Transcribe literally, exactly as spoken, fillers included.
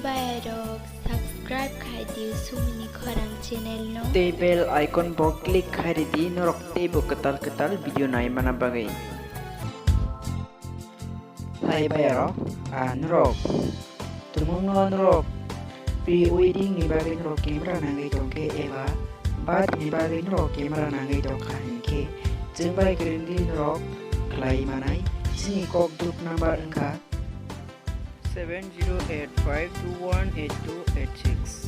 Bayarok, subscribe khai di Sumini Khorang channel no. Tei bell icon bo click khai ridi norok teibo kwtal kwtal video nai mana bagwi. Hai bayarok, ah, norok tumungno norok pre wedding ni bagwi norok camera nangwi tongkhe eba birth ni bagwi norok camera nangwi tongkha hinkhe chwng bai kwrwngdi norok khlai manai. Chini kokduk number wngkha seven zero eight five two one eight two eight six.